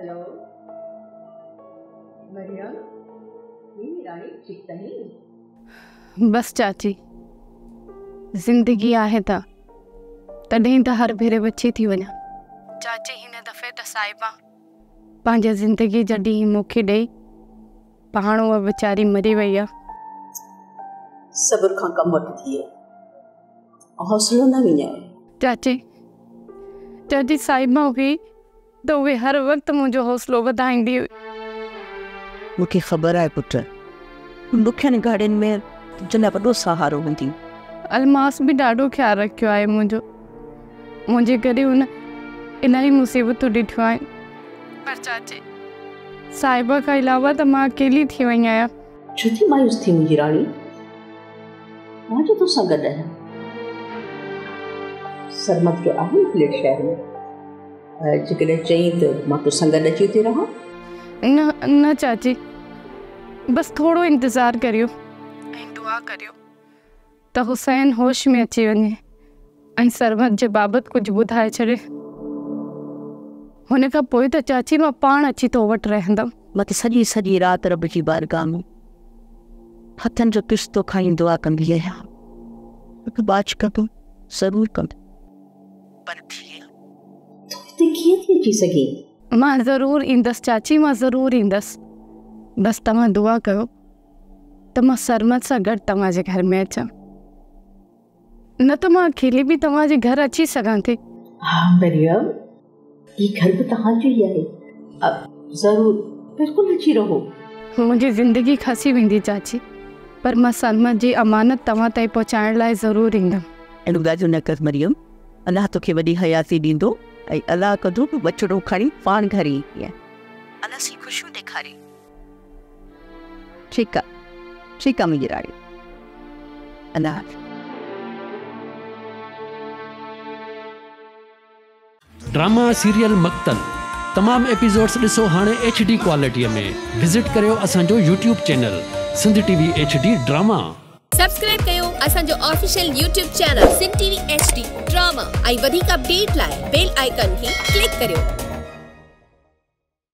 Hello Maryam, هي راڻي ٺيڪ ته آهين؟ بس چاچي، زندگي آهي ته تڏهن ته هر ڀيري بچي ٿي وڃان. چاچي هن دفعي ته صاحبه پنهنجي زندگي جا ڏينهن مون کي ڏئي پاڻ اها ويچاري مري وئي آ. صبر کان ڪم وٺ ڌيء، حوصلو نه وڃاء. چاچي، چاچي صاحبه هئي ته اهي هر وقت منهنجو حوصلو وڌائيندي هئي. مون کي خبر آهي پٽ، ڏکين گهڙين ۾ تنهنجي لاء وڏو سهارو هوندي. الماس به ڏاڍو خيال رکيو آهي منهنجو. منهنجي ڪري هن الاهي مصيبتون ڏٺيون آهن. پر چاچي، صاحبه کان علاوه ته مان اڪيلي ٿي وئي آهيان. ڇو ٿي مايوس ٿين منهنجي راڻي؟ مان جو توسان گڏ آهيان. سرمد جو آهي نه فليٽ شهر ۾. جيڪڏهن چئين ته مان توسان گڏ اچي اتي رهان. نه نه چاچي، بس ٿورو انتظار ڪريو ۽ دعا ڪريو ته حسين هوش ۾ اچي وڃي ۽ سرمد جي بابت ڪجهه ٻڌائي ڇڏي. هن کان پوء ته چاچي مان پاڻ اچي تو وٽ رهندم. مان ته سڄي سڄي رات رب جي بارگاهه ۾ هٿن جو پستو کائي دعا ڪندي آهيان. هڪ ٻاجهه ڪندو، ضرور ڪندو. پر ڌيء، تون هتي ڪيئن ٿي اچي سگهين؟ مان ضرور ايندس چاچي، مان ضرور ايندس. بس توهان دعا ڪيو ته مان سرمد سان گڏ توهان جي گهر ۾ اچان. نه ته مان اڪيلي به توهان جي گهر اچي سگهان ٿي. ها مريم، هي گهر به توهان جو ئي آهي. ضرور، بلڪل اچي رهو. منهنجي زندگي کسي ويندي چاچي، پر مان سرمد جي امانت توهان تائين پهچائڻ لاء ضرور ايندم. اهڙيون ڳالهيون نه ڪر مريم، الله توکي وڏي حياتي ڏيندو ۽ الله ڪندو تون ٻچڙو کڻي پاڻ گهر ايندينء. الله سائين خوشيون ڏيکاري. ٺيڪ آ، ٺيڪ آ منهنجي راڻي. الله حافظ. ڊراما سيريل مقتل تمام ايپيسوڊس ڏسو هاڻي ايڇ ڊي ڪوالٽي ۾ وزٽ ڪريو اسان جو YouTube channel Sindh T V H D drama. Subscribe ڪيو اسان جو official YouTube channel Sindh T V H D drama ۽ وڌيڪ اپڊيٽ لاء بيل آئيڪان کي ڪلڪ ڪريو.